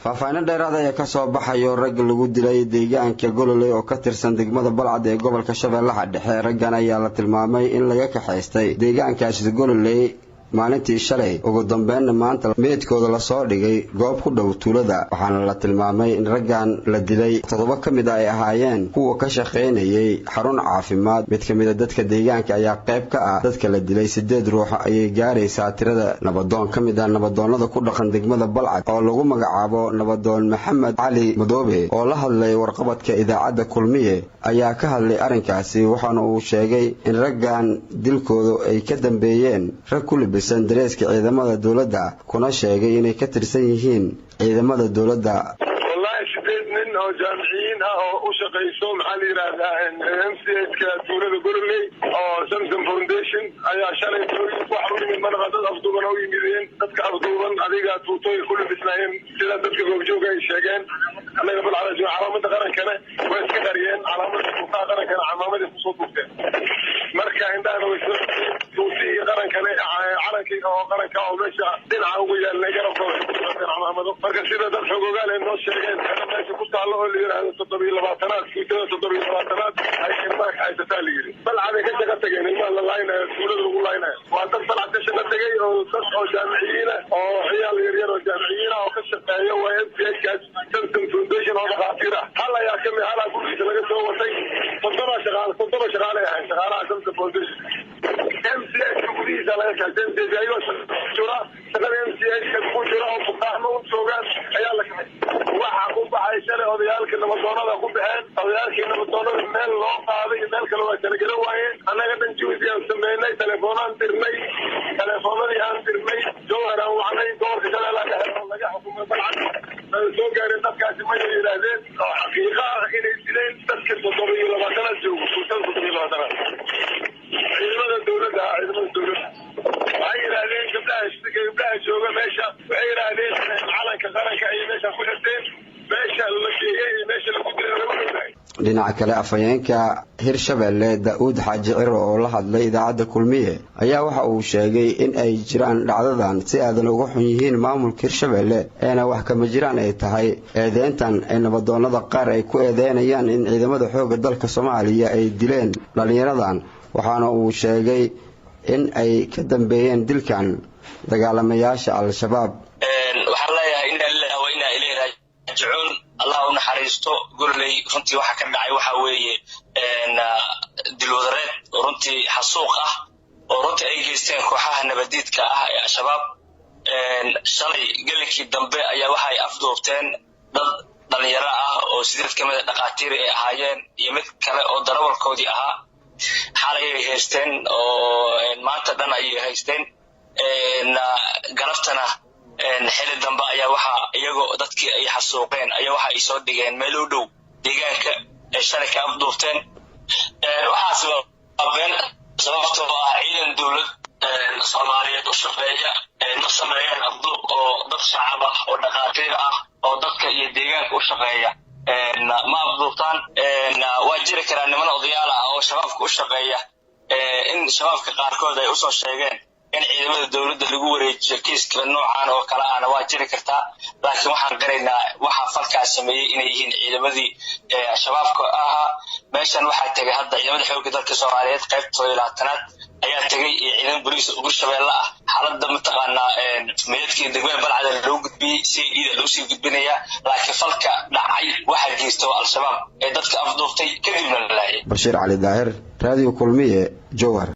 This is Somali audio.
Faahfaahinno dheeraad ayaa kasoo baxayo rag lagu dilay deegaanka Gololey oo ka tirsan degmada Balcad ee gobolka Shabeellaha Dhexe. Raggan ayaa la tilmaamay in laga kaxaystay deegaankaasi Gololey maalintii shalay, ugu dambeynna maanta meedkooda lasoo dhigay goob ku dhow tuulada. Waxaana la tilmaamay in raggan la dilay 7 ka mid a ay ahaayeen kuwa ka shaqaynayay xarun caafimaad. Mid ka mid a dadka deegaanka ayaa qayb ka ah dadka la dilay. 8 ruux ayay gaaraysaa tirada. Nabadoon ka mid ah nabadoonnada ku dhaqan degmada Balcad oo lagu magacaabo Nabadoon Maxamed Cali Madoobe oo la hadlay warqabadka idaacadda Kulmiye ayaa ka hadlay arrinkaasi, waxaana uu sheegay in raggan dilkoodu ay ka dambeeyeen rag ku labisan dareeska ciidamada dowladda, kuna sheegay inay ka tirsan yihiin ciidamada dowladda. Wallaahi 8 nin oo jaamiciyiin ah oo u shaqayso, maxaa la yidhaahdaa, MCH-ka tuulada Gololey oo Samson Foundation ayaa shalay waxa u yimid manaqa dad afduuban oo u yimideen. Dadka afduuban adiga tuutooyin ku labisnaayeen, sida dadka goobjooga ay sheegeen. Annaga Balcada calaamada qarankana way iska qariyeen, calaamada tuutaha qarankana camaamaday kusoo duubteen. Marka indhahana way soo tuutihii qarankana, calankii oo qaranka oo meesha dhinaca ugu yaalnay garabka waxay ku socoteen camaamado. Marka sida dad xogogaal ay noo sheegeen, xero meesha ku taallo oo la yidhaahdo 27aad, tuutada 27aad ay ilmaha ka haysataa la yidhi. Balcaday ka shaqa tageen ilmaha la laaynayo, tuulada lagu laaynayo. Waa dad Balcad ka shaqa tegay oo dad oo jaamiciyiin ah oo ciyaal yaryar oo jaamiciyiin ah oo ka shaqeeya waa MCH-kaas Samson Foundation oo dhakhaatiir ah. Hal ayaa kamid, halaa gurigiisa laga soo watay. 7 shaqaale, 7 shaqaalay ahayn shaqaalaha Samson Foundation. MCH gudihiisa laga kaxay. MCH ayagoo jira shaqada MCH ku jira oo fuqaahma u joogaan ayaa la kaxay. Waxa ku baxay shalay odayaalka nabadoonada ku baxeen. Odayaalkii nabadoonada meel loo qaaday iyo meel kale waa kala garan waayeen. Annaga dhan juhdi aan sameynay, telefoonaan dirnay, telefoonadii aan dirnay Jowhar aan wacnay, gobolka Shabeellaha Dhexe oo laga xukumay Balcad soo gaareen dadkaasi maya yidhaahdeen oo xaqiiqa ah inay dileen dadka 27aad joogo, tuutada 27aad, ciidamada dowladda. Ciidamada dowladda waxay yidhaahdeen gabdhaha jooga meesha, waxay yidhaahdeen calanka qaranka ayay meesha ku xirteen, meesha la geeyey iyo meesha lagu dilay lagu dhowdahay. Dhinaca kale, afhayeenka Hirshabelle Daa-uud Xaaji Ciro oo la hadlay idaacadda Kulmiye ayaa waxa uu sheegay in ay jiraan dhacdadan si aadan uga xun yihiin maamulka Hirshabelle, eena wax kama jiraan ay tahay eedeyntan ay nabadoonada qaar ay ku eedeynayaan in ciidamada xoogga dalka Soomaaliya ay dileen dhallinyaradan. Waxaana uu sheegay in ay ka dambeeyeen dilkan dagaalamayaasha Al-Shabaab. Waxaan leeyahay inna lillahi wa inna ilayhi raajicuun. Allah u naxariisto. Gololey runtii waxa ka dhacay waxa weeye dilwadareed oo runtii xasuuq ah oo runtii ay geysteen kooxaha nabadiidka ah ee Al-Shabaab. Shalay gelinkii dambe ayaa waxa ay afduubteen dad dhalinyaro ah oo 8 ka mid a dhakhaatiir ay ahaayeen iyo mid kale oo darawalkoodii ahaa. Xalay ay haysteen oo maanta dhan ayay haysteen. Galaftana xili dambe ayaa waxa iyagoo dadkii ay xasuuqeen ayaa waxa ay soo dhigeen meel u dhow deegaanka ay shalay ka afduubteen. Waxaas waa been, sababtoo ah ciidan dowlad Soomaaliyeed u shaqeeya ma sameeyeen afduub oo dad shacab ah oo dhakhaatiir ah oo dadka iyo deegaanka u shaqeeya ma afduubtaan. Waa jiri karaa niman odayaal ah oo shabaabka u shaqeeya in shabaabka qaarkood ay usoo sheegeen in ciidamada dowladda lagu wareejiyo kiiska noocan oo kale ahna waa jiri kartaa, laakiin waxaan qiraynaa waxa falkaas sameeyey inay yihiin ciidamadii shabaabka ahaa. Meeshan waxaa tegay hadda ciidamada xoogga dalka Soomaaliyeed qaybta 27aad ayaa tegay iyo ciidan boliis Hirshabeelle ah. Xaaladda mataqaanaa meydadkii degmada Balcada loo gudbiyey, si iida loo sii gudbinayaa, laakiin falka dhacay waxaa geysta waa Al-Shabaab ee dadka afduubtay kadibna la laayay. Bashiir Cali Daahir, Raadiyo Kulmiye, Jowhar.